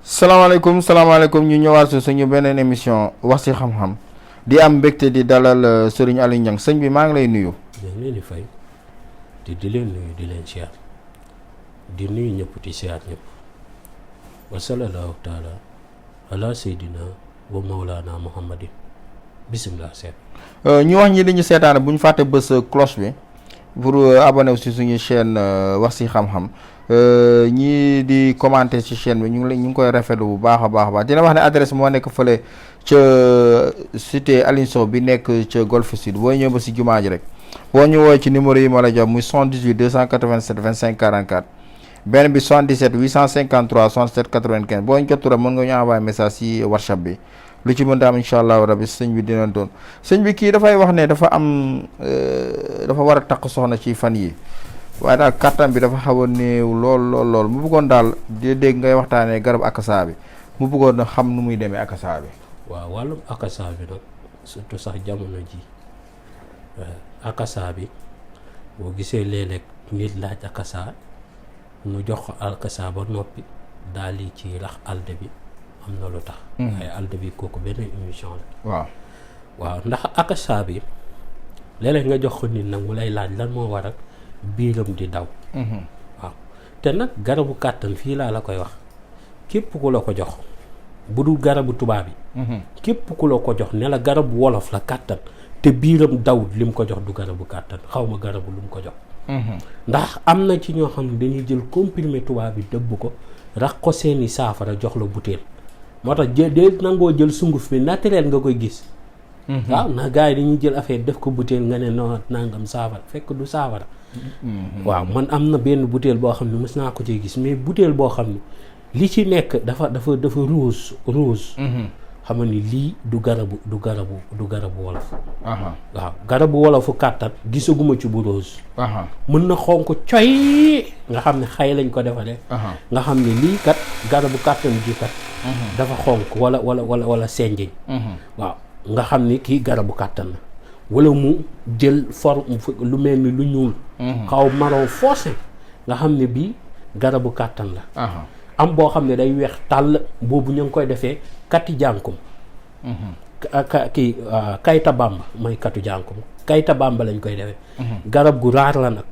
salaamaaleykum ñu ñëwaat si suñu beneen émission wax ci xam-xam di am mbégte di dalal Serigne Aliou Niang sëñ bi maa ngi lay nuyu. di leen di fay di leen nuyu di leen siyaar di nuyu ñëpp di siyaar ñëpp wa sallallahu taala ala seydina wa mawlana muhammadin bisimilah seet. ñu wax ñi dañu seetaan bu ñu fàtte bës cloche bi pour abonné wu si suñu chaîne wax ci xam-xam. ñii di commenter ci chaîne bi ñu ngi koy rafetlu bu baax a baax dina wax ne adresse moo nekk fële ca cité Aline Sow bi nekk ca Golf Sud boo ñëw ba si jumaa ji rek boo ñu woo ci numéro yi ma la jox muy 78 287 25 44 benn bi 77 853 67 95 boo ñu jot rek mën nga ñu envoyer message si WhatsApp bi lu ci mën da am incha allahu rabi sëñ bi dina doon sëñ bi kii dafay wax ne dafa am dafa war a takk soxna ci fan yi waaye daal kattan bi dafa xaw a néew lool mu bëggoon daal di dégg ngay waxtaanee garab akasa bi mu bëggoon na xam nu muy demee akasa bi. waaw wàllum akasa bi nag surtout sax jamono ji akasa bi boo gisee léeg-léeg nit laaj akasa nu jox ko akasa ba noppi daal di ci rax alde bi am na lu tax. waaye alde bi kooku benn émission la. waaw ndax akasa bi léeg-léeg nga jox ko nit nag mu lay laaj lan moo waral. biiram di daw. waaw te nag garabu kàttan fii laa la koy wax képp ku la ko jox bu dul garabu tubaab yi. képp ku la ko jox ne la garabu wolof la kàttan te biiram daw lim ko jox du garabu kàttan xaw ma garabu lu mu ko jox. ndax am na ci ñoo xam ne dañuy jël comprimé tubaab yi dëbb ko rax ko seeni saafara jox la butéel moo tax de nangoo jël sunguf bi naturel nga koy gis. waaw ndax gars yi dañuy jël affaire def ko butéel nga ne non nangam saafara fekk du saafara. waaw man am na benn butéel boo xam ne mës naa ko ci gis mais butéel boo xam ne li ci nekk dafa rose. xam nga ni lii du garabu wolof. waaw garabu wolofu kàttan gisaguma ci bu rose. mën na xonk coy nga xam ne xay lañ ko defaree. nga xam ne lii kat garabu kàttan ji kat. dafa xonk wala senjeñ. waaw nga xam ni kii garabu kàttan la. wala mu jël forme lu mel ni lu ñuul. xaw marron foncé nga xam ne bii garabu kàttan la. am boo xam ne day weex tàll boobu ñu ngi koy defee kati jànkum. kayta bamba mooy katu jànkum kayta bamba lañ koy defee. garab gu raar la nag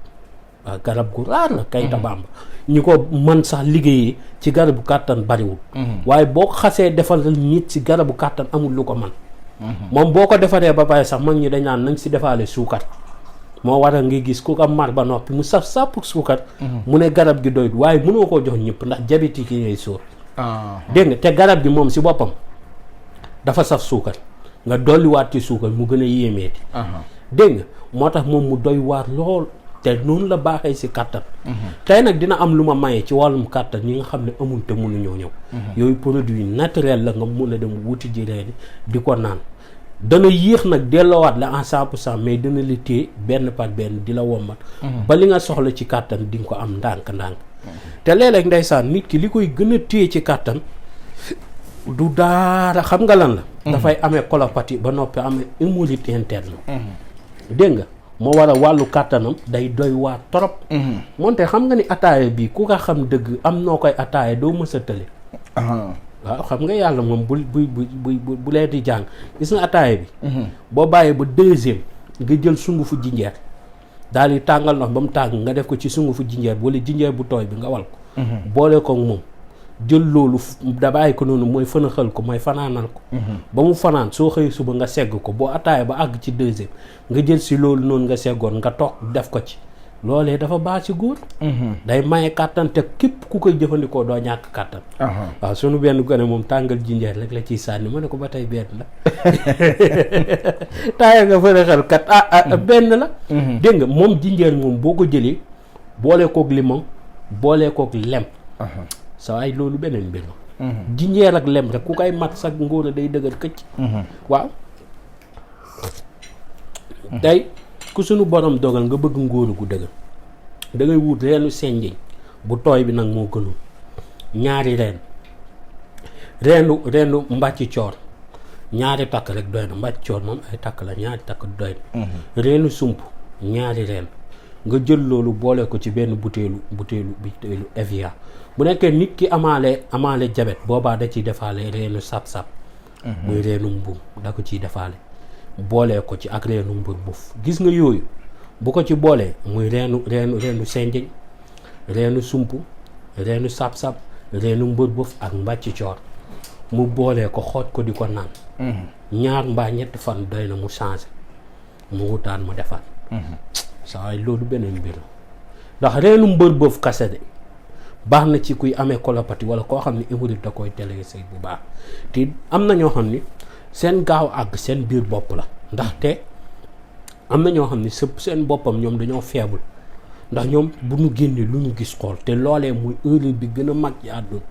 waaw garab gu raar la kayta bamba ñu ko mën sax liggéeyee ci garabu kàttan bariwul. waaye boo xasee defal nit ci garabu kàttan amul lu ko man moom boo ko defaree ba pare sax mag ñi dañ naan nañ si defaale suukar moo waral nga gis ku ko mar ba noppi mu saf sàpp suukar. mu ne garab gi doyut waaye mënoo koo jox ñëpp ndax diabétique yi ngay sóor. dégg nga te garab gi moom si boppam dafa saf suukar nga dolliwaat ci suukar mu gën a yéemeeti. dégg nga moo tax moom mu doy waar lool te noonu la baaxee si kàttan. tey nag dina am lu ma maye ci wàllum kàttan ñi nga xam ne amul te mënuñoo ñëw. yooyu produit naturel la nga mun a dem wuti ji reeni di ko naan. dana yéex nag delloowaat la en 100% mais dana la téye benn par benn di la wommat. ba li nga soxla ci kàttan di nga ko am ndànk-ndànk. te léeg-léeg ndeysaan nit ki li koy gën a téye ci kàttan du daara xam nga lan la. dafay amee colopathie ba noppi amee hémorroïde interne. dégg nga moo war a wàllu kàttanam day doy waar trop. moonte xam nga ni ataaya bii ku ko xam dëgg am noo koy ataaya doo mës a tële. waaw xam nga yàlla moom bu leen di jàng gis nga ataaya bi. boo bàyyee ba deuxième nga jël sungufu jinjeer daal di tàngal ndox ba mu tàng nga def ko ci sungufu jinjeer wala jinjeer bu tooy bi nga wal ko. boole ko moom jël loolu da bàyyi ko noonu mooy fënaxal ko mooy fanaanal ko. ba mu fanaan soo xëy suba nga segg ko boo ataaya ba àgg ci deuxième nga jël si loolu noonu nga seggoon nga toog def ko ci. loolee dafa baax ci góor. day maye kàttan te képp ku koy jëfandikoo doo ñàkk kàttan. waaw sunu benn gone moom tàngal jinjeer rek la ciy sànni ma ne ko ba tey benn la. taaya nga fëraxal kat benn la. dégg nga moom jinjeer moom boo ko jëlee boole koog limon boole koog lem. sa waay loolu beneen mbir la. jinjeer ak lem rek ku koy mat sax ngóor a day dëgër këcc. waaw tey. ku sunu borom dogal nga bëgg ngóoru gu dëgër da ngay wut reenu senjeñ bu tooy bi nag moo gënul ñaari reenu mbàcci coor ñaari takk rek doy na mbàcci coor moom ay takk la ñaari takk doy na reenu sump ñaari reen nga jël loolu boole ko ci benn butéelu Evian bu nekkee nit ki amaale jabet boobaa da ciy defaale reenu sap-sap muy reenu mbuum da ko ciy defaale boolee ko ci ak reenu mbër buuf gis nga yooyu bu ko ci boolee muy reenu senjeñ reenu sump reenu sap-sap reenu mbër buuf ak mbàcc coor mu boolee ko xooj ko di ko naan ñaar mbaa ñetti fan doy na mu changé mu wutaan mu defaat saa waay loolu beneen mbir la ndax reenu mbër bëf kase de baax na ci kuy amee colopathie wala koo xam ne hémorroïde da koy délégué bu baax te am na ñoo xam ni seen gaaw àgg seen biir bopp la ndaxte am na ñoo xam ni seen boppam ñoom dañoo faible ndax ñoom bu ñu génnee lu ñu gis xool te loolee muy erreur bi gën a mag ci àdduna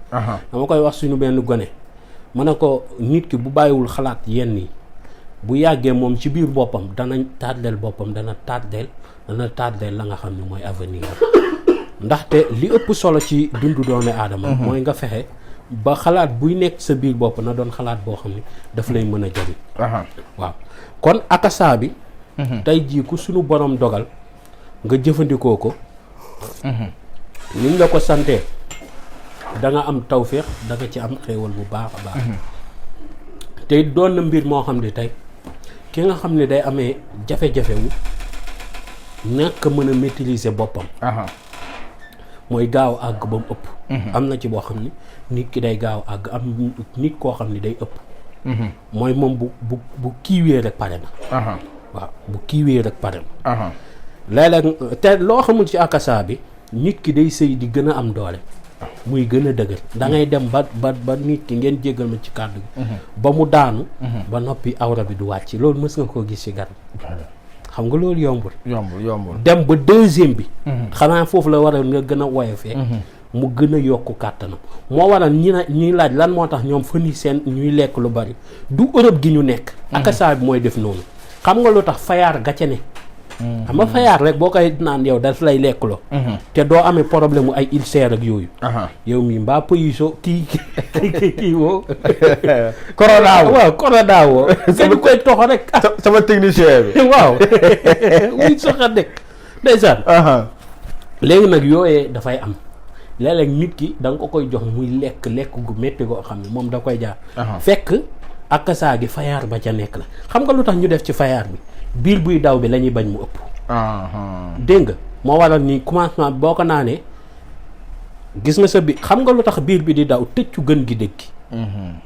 dama koy wax suñu benn gone ma ne ko nit ki bu bàyyiwul xalaat yenn yi bu yàggee moom ci biir boppam dana tardeel boppam dana tardeel la nga xam ne mooy avenir ndaxte li ëpp solo ci dundu doomu aadama mooy nga fexe ba xalaat buy nekk sa biir bopp na doon xalaat boo xam ne daf lay mën a jariñ waaw kon akasa bi tey jii ku suñu borom dogal nga jëfandikoo ko niñ la ko santee da nga am tawféex da nga ci am xéewal bu baax a baax te doon na mbir moo xam ne tey ki nga xam ne day amee jafe-jafe wu nekk mën a maîtriser boppam mooy gaaw àgg ba mu ëpp am na ci boo xam ne nit ki day gaaw àgg am nit koo xam ne day ëpp mooy moom bu kiiwee rek pare na waaw bu kiiwee rek pare na léeg-léeg te loo xamul ci akasa bi nit ki day sëy di gën a am doole muy gën a dëgër da ngay dem ba nit ki ngeen jéggal ma ci kàddu gi ba mu daanu ba noppi awra bi du wàcc loolu mës nga koo gis ci garab xam nga loolu yombul dem ba deuxième bi xanaa foofu la waral nga gën a woyofee mu gën a yokku kàttanam moo waral ñuy laaj lan moo tax ñoom fan yi seen ñuy lekk lu bari du Europe gi ñu nekk akasa bi mooy def noonu xam nga lu tax fayaar gàcce ne xam nga fayaar rek boo koy naan yow daf lay lekkloo te doo amee problème mu ay ulcère ak yooyu yow mii mbaa pëyiso kii woo corona woo dañu koy toxo rek sama technicien bi waaw muy soxa dëkk ndeysaan léegi nag yooyee dafay am léeg-léeg nit ki da nga ko koy jox muy lekk gu métti goo xam ne moom da koy jaar fekk akasa gi fayaar ba ca nekk la xam nga lu tax ñu def ci fayaar bi biir buy daw bi la ñuy bañ mu ëpp dégg nga moo waral ni commencement boo ko naanee gis nga sa biir xam nga lu tax biir bi di daw tëccu gën gi dëgg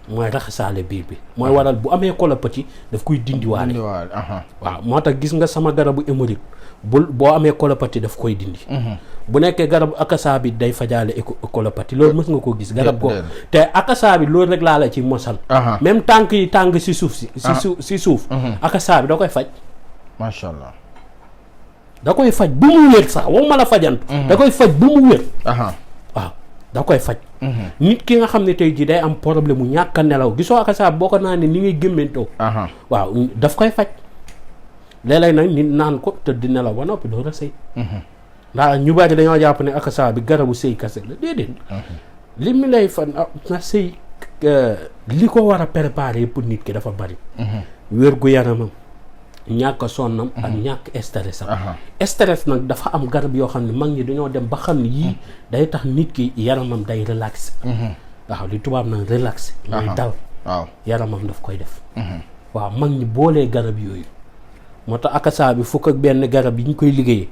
mooy raxasaale biir bi mooy waral bu amee colopathie daf koy dindiwaale waaw moo tax gis nga sama garabu hémorroïde boo amee colopathie daf koy dindi bu nekkee garabu akasa bi day fajaale colopathie loolu mës nga ko gis garab ko te akasa bi loolu rek laa la ci mosal même tànk yi tàng si suuf si suuf akasa bi da koy faj macha allah da koy faj bu mu wér sax waxuma la fajantu da koy faj bu mu wér waaw da koy faj nit ki nga xam ne tey jii day am problème mu ñàkk a nelaw gisoo akasa boo ko naanee ni ngay gémmantoo waaw daf koy faj léeg-léeg nag nit naan ko te di nelaw ba noppi doo sëy ndax ñu bari dañoo jàpp ne akasa bi garabu sëy kase la déedéet li mu lay fan na sëy li ko war a préparer pour nit ki dafa bari wér gu yaramam ñàkk sonnam ak ñàkk stress am stress nag dafa am garab yoo xam ne mag ñi dañoo dem ba xam ne yii day tax nit ki yaramam day relaxé waaw li tubaab nag relaxé mooy dal yaramam daf koy def waaw mag ñi boolee garab yooyu moo tax akasa bi fukk ak benn garab yi ñu koy liggéeyee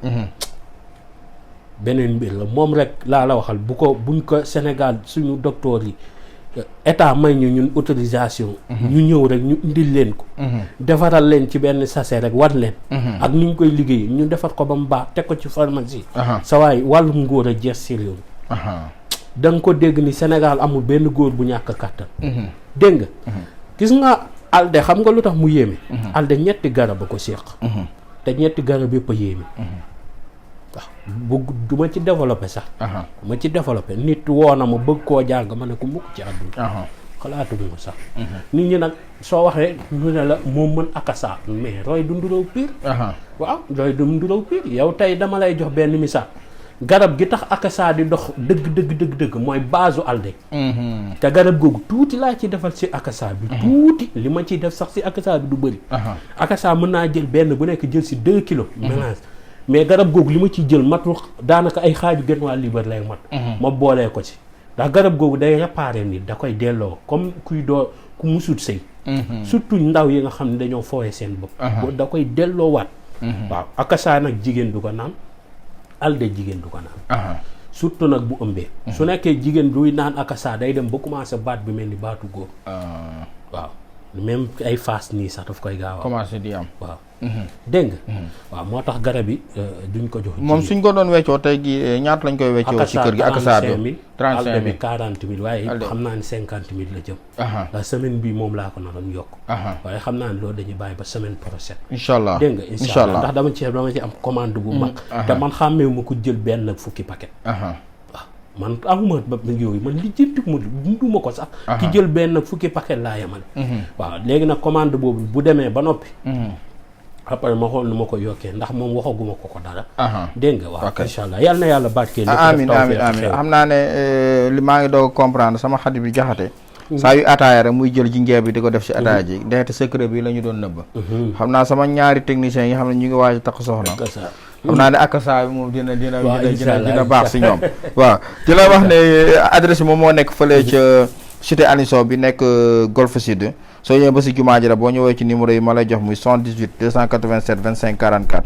beneen mbir la moom rek laa la waxal buñ ko Sénégal suñu docteur yi état may ñu ñun autorisation ñu ñëw rek ñu indil leen ko defaral leen ci benn sachet rek war leen ak ni ñu koy liggéeyee ñu defar ko ba mu baax teg ko ci pharmacie sa waay wàllum ngóor a jeex si réew mi da nga ko dégg ni Sénégal amul benn góor bu ñàkk kàttan dégg nga gis nga alde xam nga lu tax mu yéeme alde ñetti garab a ko séq te ñetti garab yëpp a yéeme waaw du ma ci développé sax ma ci développé nit woo na ma bëgg koo jàng ma ne ko mukk ci àdduna xalaatuma ko sax nit ñi nag soo waxee ñu ne la moom mën akasa mais roy du nduraw piir waaw roy du nduraw piir yow tey dama lay jox benn misaal garab gi tax akasa di dox dëgg mooy baasu alde te garab googu tuuti laa ci defal si akasa bi tuuti li ma ciy def sax si akasa bi du bëri akasa mën naa jël benn bu nekk jël si 2 kilos mélange mais garab googu li ma ci jël matul daanaka ay xaaju gën waa liibar lay mat. ma boolee ko ci ndax garab googu day réparer nit da koy delloo comme ku musut sëy. surtout ndaw yi nga xam ne dañoo foowee seen bopp. da koy delloowaat. waaw akasa nag jigéen du ko naan alde jigéen du ko naan. surtout nag bu ëmbee. su nekkee jigéen duy naan akasa day dem ba commencé baat bi mel ni baatu góor. waaw même ay faas nii sax daf koy gaaw a commencé di am waaw. dégg nga. waaw moo tax garab yi duñ ko jox. moom suñ ko doon weccoo tey gi ñaata lañ koy weccoo ci kër gi akasa bi 35 000 40 000 waaye xam naa ne 50 000 la jëm. la semaine bi moom laa ko naroon yokk. waaye xam naa ne loolu dañuy bàyyi ba semaine prochaine. incha allah dégg nga incha allah ndax dama ci am commande bu mag. te man xàmmee ma ko jël benn fukki paquet. man amuma ba yooyu man li jëntu ma dunduma ko sax. ki jël benn fukki paquet laa yemale. waaw léegi nag commande boobu bu demee ba noppi. après ma xool nu ma ko yokkee ndax moom waxaguma ko dara. dégg nga waaw incha allah yal na yàlla barkeel. amiin xam naa ne li maa ngi doog comprendre sama xarit bi jaxate. saa yu ataaya rek muy jël jinjeer bi di ko def ci ataaya ji ndekete secret bi la ñu doon nëbb. xam naa sama ñaari techniciens yi xam ne ñu ngi waaj a takk soxna. xam naa ne akasa bi moom dina baax si ñoom. waaw di la wax ne adresse moom moo nekk fële ca cité Aniso bi nekk Golf Sud soo ñëwee ba si jumaa ji la boo ñëwee ci numéro yi ma lay jox muy 78 287 25 44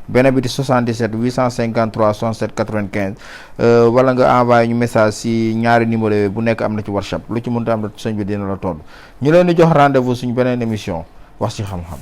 benn bi di 77 853 67 95 wala nga envoyé ñu message si ñaari numéro yooyu bu nekk am na ci WhatsApp lu ci mënta am na sëñ bi dina la toll ñu leen di jox rendez-vous suñu beneen émission wax ci xam-xam.